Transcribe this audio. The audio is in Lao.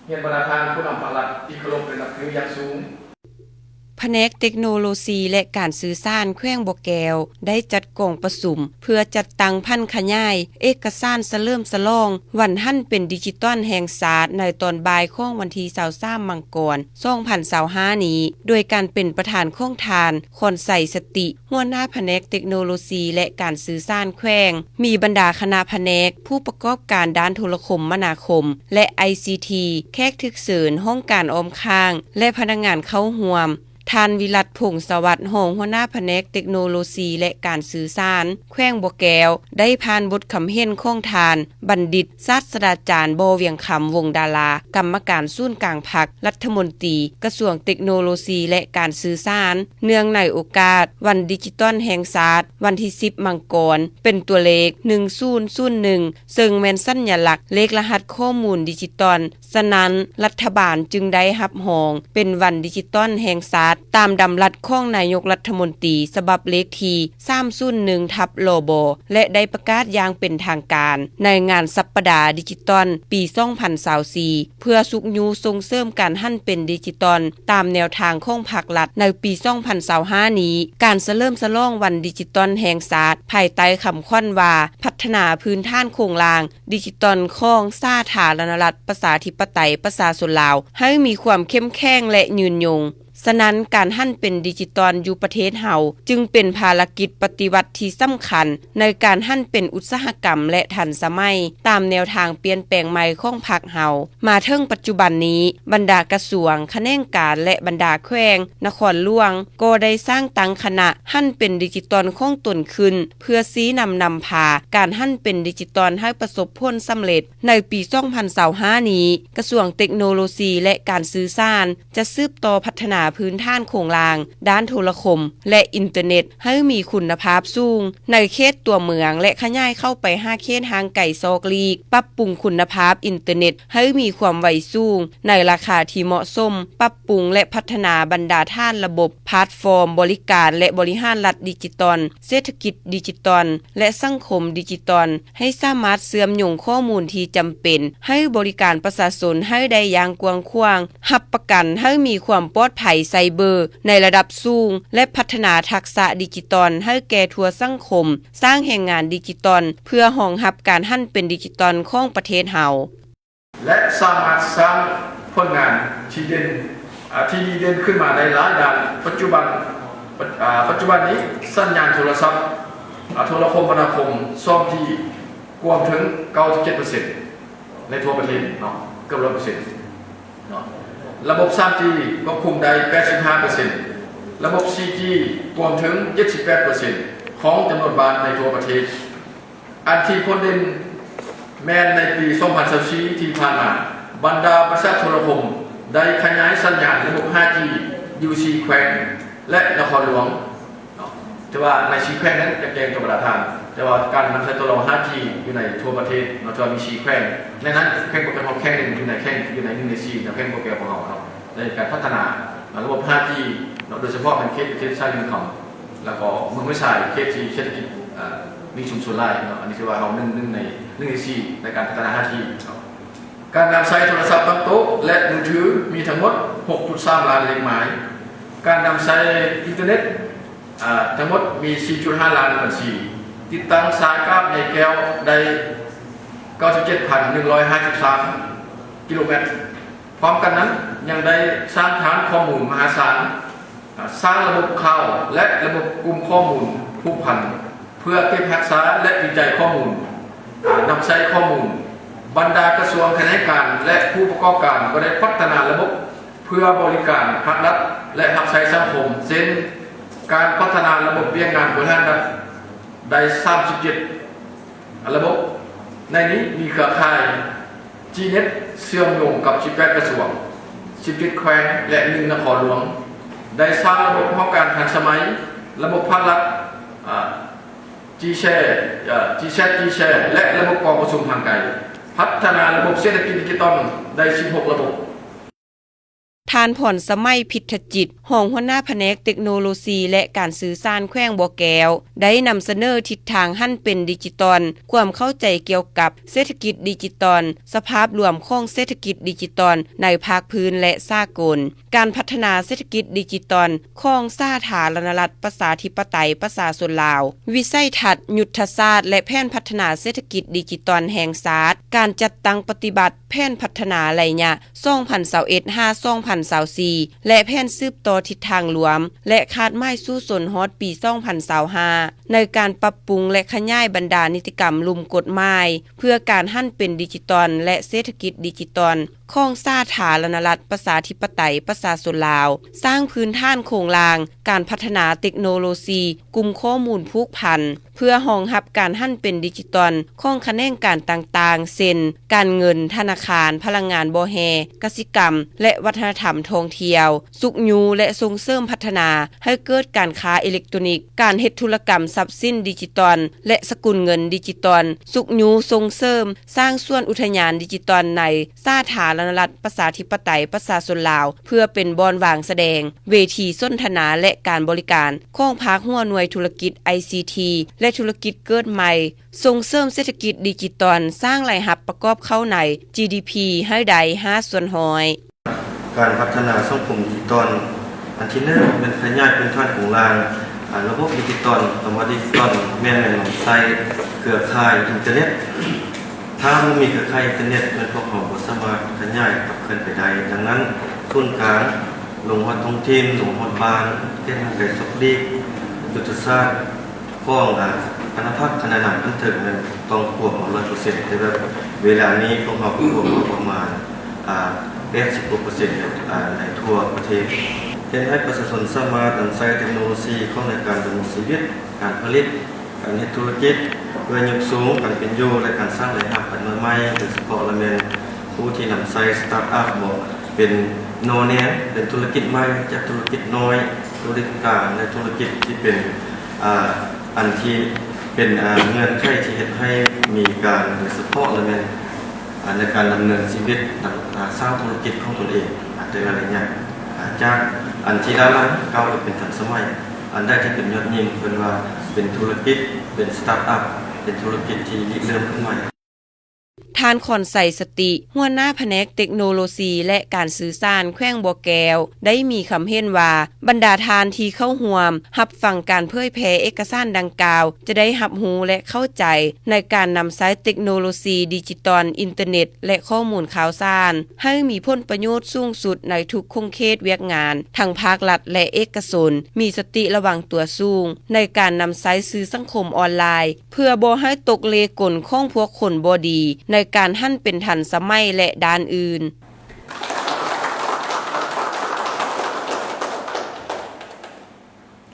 ຮຽນບັນດາທ່ານຜູ້ນຳພັກລັດທີ່ເຄົາລົບ ແລະ ນັບຖືຢ່າງສູງ. ພະແນກເຕັກໂນໂລຊີ ແລະ ການສື່ສານແຂວງບໍ່ແກ້ວ ໄດ້ຈັດກອງປະຊຸມເພື່ອຈັດຕັ້ງຜັນຂະຫຍາຍເອກະສານສະເຫຼີມສະຫຼອງວັນຫັນເປັນດິຈິຕອນແຫ່ງຊາດ ໃນຕອນບ່າຍຂອງວັນທີຊາວສາມ ມັງກອນ ສອງພັນຊາວຫ້ານີ້ ໂດຍການເປັນປະທານຂອງທ່ານ ຄອນໄຊ ສະຕິ ຫົວໜ້າພະແນກເຕັກໂນໂລຊີ ແລະ ການສື່ສານແຂວງ, ມີບັນດາຄະນະພະແນກ, ຜູ້ປະກອບການດ້ານໂທລະຄົມມະນາຄົມ ແລະ ໄອຊີທີ ແຂກຖືກເຊີນ, ຫ້ອງການອ້ອມຂ້າງ ແລະ ພະນັກງານເຂົ້າຮ່ວມ. ທ່ານ ວິລັດ ພົງສະຫວັດ ຮອງຫົວໜ້າພະແນກເຕັກໂນໂລຊີ ແລະ ການສື່ສານແຂວງບໍ່ແກ້ວ ໄດ້ຜ່ານບົດຄຳເຫັນຂອງທ່ານ ບັນດິດ ສາດສະດາຈານ ບໍ່ວຽງຄຳ ວົງດາລາ ກຳມະການສູນກາງພັກ, ລັດຖະມົນຕີກະຊວງເຕັກໂນໂລຊີ ແລະ ການສື່ສານ ເນື່ອງໃນໂອກາດວັນດິຈິຕອນແຫ່ງຊາດ ວັນທີສິບ ມັງກອນ ເປັນຕົວເລກ ໜຶ່ງສູນສູນໜຶ່ງ ເຊິ່ງແມ່ນສັນຍະລັກເລກລະຫັດຂໍ້ມູນດິຈິຕອນ. ສະນັ້ນ, ລັດຖະບານຈຶ່ງໄດ້ຮັບຮອງເປັນວັນດິຈິຕອນແຫ່ງຊາດ ຕາມດຳລັດຂອງນາຍົກລັດຖະມົນຕີ ສະບັບເລກທີ ສາມສູນໜຶ່ງ ທັບ ລບ ແລະ ໄດ້ປະກາດຢ່າງເປັນທາງການໃນງານສັບປະດາດິຈິຕອນປີສອງພັນຊາວສີ່ ເພື່ອຊຸກຍູ້ສົ່ງເສີມການຫັນເປັນດິຈິຕອນຕາມແນວທາງຂອງພັກລັດໃນປີສອງພັນຊາວຫ້ານີ້. ການສະເຫຼີມສະຫຼອງວັນດິຈິຕອນແຫ່ງຊາດ ພາຍໃຕ້ຄຳຂວັນວ່າ ພັດທະນາພື້ນຖານໂຄງລ່າງ ດິຈິຕອນຂອງສາທາລະນະລັດ ປະຊາທິປະໄຕ ປະຊາຊົນລາວ ໃຫ້ມີຄວາມເຂັ້ມແຂງ ແລະ ຍືນຍົງ. ສະນັ້ນ, ການຫັນເປັນດິຈິຕອນຢູ່ປະເທດເຮົາ ຈຶ່ງເປັນພາລະກິດປະຕິວັດທີ່ສຳຄັນ ໃນການຫັນເປັນອຸດສາຫະກຳ ແລະ ທັນສະໄໝ ຕາມແນວທາງປ່ຽນແປງໃໝ່ຂອງພັກເຮົາ. ມາເຖິງປັດຈຸບັນນີ້, ບັນດາກະຊວງ, ຂະແໜງການ ແລະ ບັນດາແຂວງ, ນະຄອນຫຼວງ ກໍໄດ້ສ້າງຕັ້ງຄະນະຫັນເປັນດິຈິຕອນຂອງຕົນຂຶ້ນ ເພື່ອຊີ້ນຳນຳພາການຫັນເປັນດິຈິຕອນໃຫ້ປະສົບຜົນສຳເລັດ. ໃນປີສອງພັນຊາວຫ້ານີ້, ກະຊວງເຕັກໂນໂລຊີ ແລະ ການສື່ສານ ຈະສືບຕໍ່ພັດທະນາພື້ນຖານໂຄງລ່າງດ້ານໂທລະຄົມ ແລະ ອິນເຕີເນັດ ໃຫ້ມີຄຸນນະພາບສູງໃນເຂດຕົວເມືອງ ແລະ ຂະຫຍາຍເຂົ້າໄປຫາເຂດຫ່າງໄກສອກຫຼີກ, ປັບປຸງຄຸນນະພາບອິນເຕີເນັດໃຫ້ມີຄວາມໄວສູງໃນລາຄາທີ່ເໝາະສົມ, ປັບປຸງ ແລະ ພັດທະນາບັນດາຖານລະບົບ, ພາດຟອມບໍລິການ ແລະ ບໍລິຫານລັດດິຈິຕອນ, ເສດຖະກິດດິຈິຕອນ ແລະ ສັງຄົມດິຈິຕອນ ໃຫ້ສາມາດເຊື່ອມໂຍງຂໍ້ມູນທີ່ຈຳເປັນໃຫ້ບໍລິການປະຊາຊົນໃຫ້ໄດ້ຢ່າງກວ້າງຂວາງ, ຮັບປະກັນໃຫ້ມີຄວາມປອດໄພໄຊເບີໃນລະດັບສູງ ແລະ ພັດທະນາທັກສະດິຈິຕອນໃຫ້ແກ່ທົ່ວສັງຄົມ, ສ້າງແຮງງານດິຈິຕອນເພື່ອຮອງຮັບການຫັນເປັນດິຈິຕອນຂອງປະເທດເຮົາ. ແລະ ສາມາດສ້າງຜົນງານທີ່ເດັ່ນ ອາ ທີ່ດີເດັ່ນຂຶ້ນມາໄດ້ຫຼາຍດ້ານ. ປັດຈຸບັນ ປັດ ອາ ປັດຈຸບັນນີ້ ສັນຍານໂທລະສັບ ອາ ໂທລະຄົມມະນາຄົມ ສອງຈີ ກວມເຖິງ ເກົ້າສິບເຈັດເປີເຊັນ ໃນທົ່ວປະເທດເນາະ ເກືອບ ຮ້ອຍເປີເຊັນເນາະ. ລະບົບ ສາມຈີ ຄວບຄຸມໄດ້ ແປດສິບຫ້າເປີເຊັນ, ລະບົບ ສີ່ຈີ ກວມເຖິງ ເຈັດສິບແປດເປີເຊັນ ຂອງຈຳນວນບ້ານໃນທົ່ວປະເທດ. ອັນທີ່ພົ້ນເດັ່ນແມ່ນໃນປີສອງພັນຊາວສີ່ທີ່ຜ່ານມາ, ບັນດາບໍລິສັດໂທລະຄົມໄດ້ຂະຫຍາຍສັນຍານລະບົບ ຫ້າຈີ ຢູ່ສີ່ແຂວງ ແລະ ນະຄອນຫຼວງເນາະ. ແຕ່ວ່າໃນສີ່ແຂວງນັ້ນຈະແຈ້ງຕໍ່ບັນດາທ່ານ, ແຕ່ວ່າການນຳໃຊ້ໂທລະຄົມ ຫ້າຈີ ຢູ່ໃນທົ່ວປະເທດເນາະ ຈະມີສີ່ແຂວງ, ໃນນັ້ນແຂວງບໍ່ແກ້ວເຮົາແຂວງໜຶ່ງ ຢູ່ໃນແຂວງ ຢູ່ໃນໜຶ່ງໃນສີ່ ແຂວງບໍ່ແກ້ວຂອງເຮົາເນາະ ໃນການພັດທະນາລະບົບ ຫ້າຈີ ເນາະ ໂດຍສະເພາະແມ່ນເຂດ ເຂດຊາຍແດນຂອງ ແລ້ວກໍເມືອງຫ້ວຍຊາຍ ເຂດທີ່ເສດຖະກິດ ເອີ ມີຊຸມຊົນຫຼາຍເນາະ. ອັນນີ້ຖືວ່າເຮົາໜຶ່ງ ໜຶ່ງໃນ ໜຶ່ງໃນສີ່ໃນການພັດທະນາ ຫ້າຈີ ເນາະ. ການນຳໃຊ້ໂທລະສັບຕັ້ງໂຕະ ແລະ ມືຖືມີທັງໝົດ ຫົກຈຸດສາມລ້ານເລກໝາຍ. ການນຳໃຊ້ອິນເຕີເນັດ ອາ ທັງໝົດມີ ສີ່ຈຸດຫ້າລ້ານບັນຊີ. ຕິດຕັ້ງສາຍກາບໃຍແກ້ວໄດ້ ເກົ້າສິບເຈັດພັນໜຶ່ງຮ້ອຍຫ້າສິບສາມກິໂລແມັດ. ພ້ອມກັນນັ້ນ ຍັງໄດ້ສ້າງຖານຂໍ້ມູນມະຫາສານ, ສ້າງລະບົບຂ່າວ ແລະ ລະບົບກຸ່ມຂໍ້ມູນຜູກພັນ ເພື່ອເກັບຮັກສາ ແລະ ວິໄຈຂໍ້ມູນ, ນຳໃຊ້ຂໍ້ມູນ. ບັນດາກະຊວງ, ຂະແໜງການ ແລະ ຜູ້ປະກອບການກໍໄດ້ພັດທະນາລະບົບເພື່ອບໍລິການພາກລັດ ແລະ ຮັບໃຊ້ສັງຄົມ ເຊັ່ນ ການພັດທະນາລະບົບວຽກງານບໍລິຫານລັດໄດ້ ສາມສິບເຈັດ ລະບົບ. ໃນນີ້ມີເຄືອຂ່າຍ ຈີເນັດ ເຊື່ອມໂຍງກັບ ສິບແປດ ກະຊວງ, ສິບເຈັດ ແຂວງ ແລະ ໜຶ່ງ ນະຄອນຫຼວງ, ໄດ້ສ້າງລະບົບຫ້ອງການທັນສະໄໝ, ລະບົບພາກລັດ ອາ ຈີແຊ ອາ ຈີແຊດ ຈີແຊ ແລະ ລະບົບກອງປະຊຸມທາງໄກ, ພັດທະນາລະບົບເສດຖະກິດດິຈິຕອນໄດ້ ສິບຫົກ ລະບົບ. ທ່ານ ພອນສະໄໝ ພິດທະຈິດ ຮອງຫົວໜ້າພະແນກເຕັກໂນໂລຊີ ແລະ ການສື່ສານແຂວງບໍ່ແກ້ວ ໄດ້ນຳສະເໜີທິດທາງຫັນເປັນດິຈິຕອນ, ຄວາມເຂົ້າໃຈກ່ຽວກັບເສດຖະກິດດິຈິຕອນ, ສະພາບລວມຂອງເສດຖະກິດດິຈິຕອນໃນພາກພື້ນ ແລະ ສາກົນ, ການພັດທະນາເສດຖະກິດດິຈິຕອນຂອງສາທາລະນະລັດ ປະຊາທິປະໄຕ ປະຊາຊົນລາວ, ວິໄສທັດ, ຍຸດທະສາດ ແລະ ແຜນພັດທະນາເສດຖະກິດດິຈິຕອນແຫ່ງຊາດ, ການຈັດຕັ້ງປະຕິບັດ ແຜນພັດທະນາໄລຍະ ສອງພັນຊາວເອັດ ຫາ ສອງພັນຊາວສີ່ ແລະ ແຜນສືບຕໍ່ທິດທາງລວມ ແລະ ຄາດໝາຍສູ້ຊົນຮອດປີ ສອງພັນຊາວຫ້າ ໃນການປັບປຸງ ແລະ ຂະຫຍາຍບັນດານິຕິກຳລຸ່ມກົດໝາຍ ເພື່ອການຫັນເປັນດິຈິຕອນ ແລະ ເສດຖະກິດດິຈິຕອນຂອງສາທາລະນະລັດ ປະຊາທິປະໄຕ ປະຊາຊົນລາວ, ສ້າງພື້ນຖານໂຄງລ່າງການພັດທະນາເຕັກໂນໂລຊີ ກຸ່ມຂໍ້ມູນຜູກພັນ ເພື່ອຮອງຮັບການຫັນເປັນດິຈິຕອນຂອງຂະແໜງການຕ່າງໆ ເຊັ່ນ ການເງິນ, ທະນາຄານ, ພະລັງງານບໍ່ແຮ່, ກະສິກຳ ແລະ ວັດທະນະທຳທ່ອງທ່ຽວ, ຊຸກຍູ້ ແລະ ສົ່ງເສີມພັດທະນາໃຫ້ເກີດການຄ້າເອເລັກໂຕນິກ, ການເຮັດທຸລະກຳຊັບສິນດິຈິຕອນ ແລະ ສະກຸນເງິນດິຈິຕອນ, ຊຸກຍູ້ສົ່ງເສີມສ້າງສວນອຸທະຍານດິຈິຕອນໃນສາທາລະນະລັດ ປະຊາທິປະໄຕ ປະຊາຊົນລາວ ເພື່ອເປັນບ່ອນວາງສະແດງ, ເວທີສົນທະນາ ແລະ ການບໍລິການຂອງພາກຫົວໜ່ວຍທຸລະກິດໄອຊີທີ ແລະ ທຸລະກິດເກີດໃໝ່, ສົ່ງເສີມເສດຖະກິດດິຈິຕອນ, ສ້າງລາຍຮັບປະກອບເຂົ້າໃນຈີດີພີໃຫ້ໄດ້ຫ້າສ່ວນຮ້ອຍ. ການພັດທະນາສັງຄົມດິຈິຕອນ ອັນທີໜຶ່ງແມ່ນຂະຫຍາຍພື້ນຖານໂຄງລ່າງ ອາ ລະບົບດິຈິຕອນ. ຄຳວ່າດິຈິຕອນແມ່ນນຳໃຊ້ເຄືອຂ່າຍອິນເຕີເນັດ. ຖ້າບໍ່ມີເຄືອຂ່າຍອິນເຕີເນັດ ແມ່ນພວກເຮົາບໍ່ສາມາດຂະຫຍາຍຂັບເຄື່ອນໄປໄດ້. ດັ່ງນັ້ນ ສູນກາງ ລົງຮອດທ້ອງຖິ່ນ, ລົງຮອດບ້ານ, ເຂດຫ່າງໄກສອກຫຼີກ, ຍຸດທະສາດຂອງ ອາ ຄະນະພັກຄະນະນຳຂັ້ນເທິງນັ້ນ ຕ້ອງກວມເອົາຮ້ອຍເປີເຊັນ. ແຕ່ແບບເວລານີ້ພວກເຮົາກວມເອົາປະມານ ອາ ແປດສິບກວ່າເປີເຊັນ ອາ ໃນທົ່ວປະເທດ. ເຮັດໃຫ້ປະຊາຊົນສາມາດນຳໃຊ້ເຕັກໂນໂລຊີເຂົ້າໃນການດຳລົງຊີວິດ, ການຜະລິດ, ການເຮັດທຸລະກິດ ເພື່ອຍົກສູງການເປັນຢູ່ ແລະ ການສ້າງລາຍຮັບອັນໃໝ່ໆ, ໂດຍສະເພາະລະແມ່ນຜູ້ທີ່ນຳໃຊ້ສະຕາດອັບ ເປັນໜໍ່ແໜງ, ເປັນທຸລະກິດໃໝ່ ຈາກທຸລະກິດນ້ອຍ, ທຸລະກິດກາງ ແລະ ທຸລະກິດທີ່ເປັນ ອາ ອັນທີ່ເປັນ ອາ ເງື່ອນໄຂທີ່ເຮັດໃຫ້ມີການ ໂດຍສະເພາະລະແມ່ນ ອາ ໃນການດຳເນີນຊີວິດ ອາ ສ້າງທຸລະກິດຂອງຕົນເອງ ອາ ແຕ່ລະໄລຍະ ອາ ຈາກອັນທີ່ລ້າຫຼັງ ກ້າວໄປເປັນທັນສະໄໝ. ອັນໃດທີ່ເປັນຍອດຍິງ ເພິ່ນວ່າເປັນທຸລະກິດ ເປັນສະຕາດອັບ ເປັນທຸລະກິດທີ່ລິເລີ່ມຂຶ້ນໃໝ່. ທ່ານ ຄອນໄຊ ສະຕິ ຫົວໜ້າພະແນກເຕັກໂນໂລຊີ ແລະ ການສື່ສານແຂວງບໍ່ແກ້ວ ໄດ້ມີຄຳເຫັນວ່າ ບັນດາທ່ານທີ່ເຂົ້າຮ່ວມຮັບຟັງການເຜີຍແຜ່ເອກະສານດັ່ງກ່າວ ຈະໄດ້ຮັບຮູ້ ແລະ ເຂົ້າໃຈໃນການນຳໃຊ້ເຕັກໂນໂລຊີດິຈິຕອນ, ອິນເຕີເນັດ ແລະ ຂໍ້ມູນຂ່າວສານ ໃຫ້ມີຜົນປະໂຫຍດສູງສຸດໃນທຸກຂົງເຂດວຽກງານ ທັງພາກລັດ ແລະ ເອກະຊົນ, ມີສະຕິລະວັງຕົວສູງໃນການນຳໃຊ້ສື່ສັງຄົມອອນລາຍ ເພື່ອບໍ່ໃຫ້ຕົກເລກົນຂອງພວກຄົນບໍ່ດີໃນການຫັນເປັນທັນສະໄໝ ແລະ ດ້ານອື່ນ.